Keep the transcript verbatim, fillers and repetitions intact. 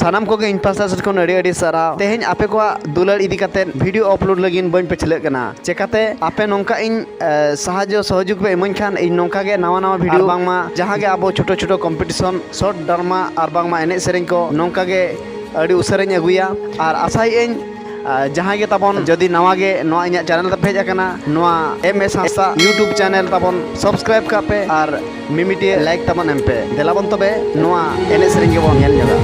ᱥᱟᱱᱟᱢ ᱠᱚᱜᱮ ᱤᱧ ᱯᱟᱦᱴᱟ ᱥᱮᱫ ᱠᱷᱚᱱ ᱟᱹᱰᱤ ᱟᱹᱰᱤ ᱥᱟᱨᱦᱟᱣ᱾ ᱛᱮᱦᱮᱧ ᱟᱯᱮ ᱠᱚᱣᱟᱜ ᱫᱩᱞᱟᱹᱲ ᱤᱫᱤ ᱠᱟᱛᱮ video upload ᱞᱟᱹᱜᱤᱫ ᱵᱟᱹᱧ ᱯᱟᱹᱪᱷᱞᱟᱹᱜ ᱠᱟᱱᱟ᱾ ᱪᱮᱠᱟᱛᱮ ᱟᱯᱮ ᱱᱚᱝᱠᱟ ᱤᱧ ᱥᱟᱦᱟᱡᱽᱡᱚ ᱥᱚᱦᱚᱡᱳᱜᱤ ᱯᱮ ᱤᱢᱟᱹᱧ ᱠᱷᱟᱱ ᱤᱧ ᱱᱚᱝᱠᱟ ᱜᱮ ᱱᱟᱣᱟ ᱱᱟᱣᱟ video ᱟᱨ ᱵᱟᱝᱢᱟ ᱡᱟᱦᱟᱸ ᱜᱮ ᱟᱵᱚ ᱪᱷᱳᱴᱳ ᱪᱷᱳᱴᱳ competition, short drama ᱟᱨ ᱵᱟᱝᱢᱟ ᱮᱱᱮᱡ ᱥᱮᱨᱮᱧ ᱠᱚ ᱱᱚᱝᱠᱟ ᱜᱮ ᱟᱹᱰᱤ ᱩᱥᱟᱹᱨᱟᱧ ᱟᱹᱜᱩᱭᱟ᱾ ᱟᱨ ᱟᱥᱟᱭᱮᱫ ᱟᱹᱧ ᱡᱟᱦᱟᱸᱭ ᱜᱮ ᱛᱟᱵᱚᱱ ᱡᱩᱫᱤ ᱱᱟᱣᱟ ᱜᱮ ᱱᱚᱣᱟ ᱤᱧᱟᱹᱜ channel ᱨᱮᱯᱮ ᱦᱮᱡ ᱟᱠᱟᱱᱟ, ᱱᱚᱣᱟ M S ᱦᱟᱸᱥᱫᱟ YouTube channel ᱛᱟᱵᱚᱱ subscribe ᱠᱟᱜ ᱯᱮ ᱟᱨ ᱢᱤᱢᱤᱫᱴᱤᱡ like ᱛᱟᱵᱚᱱ ᱮᱢ ᱯᱮ᱾ ᱫᱮᱞᱟ ᱵᱚᱱ ᱛᱚᱵᱮ ᱱᱚᱣᱟ ᱮᱱᱮᱡ ᱥᱮᱨᱮᱧ ᱜᱮᱵᱚᱱ ᱧᱮᱞ ᱧᱚᱜᱟ᱾